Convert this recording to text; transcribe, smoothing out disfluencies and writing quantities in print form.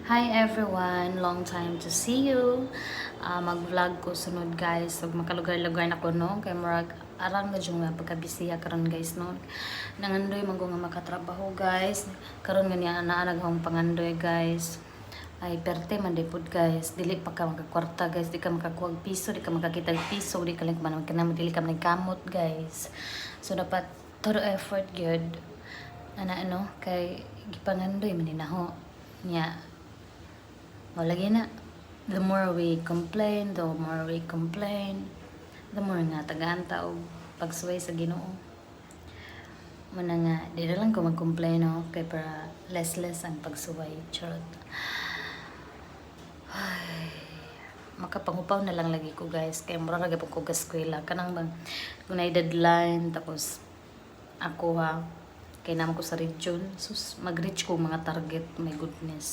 Hi everyone! Long time to see you. Mag-vlog ko sunod, guys. So makalugar-lugar na ko, no. Kay murag arang na jud nga pagkabisiya karon, guys, no. Nangandoy man ko nga makatrabaho, guys. Karon nga niya naa naghong pangandoy, guys. Ay perte man di pud, guys. Dili pa ka makakwarta, guys, di ka makakuha og piso, di ka makakita og piso, di ka lang man kanang dili ka man kamot, guys. So dapat todo effort gyud. Ana ano kay gipangandoy man ni naho. Nya mao lagi na. The more we complain, the more we complain, the more nga tagaan ta og pagsuway sa Ginoo. Muna nga, di na lang ko mag-complain, no? Kay para less-less ang pagsuway. Charot. Ay, makapangupaw na lang lagi ko, guys. Kay mura ra gyud ko gaskwela. Kanang bang kung naay deadline, tapos ako ha, kay naman ko sa region. Sus, mag-reach ko mga target. My goodness.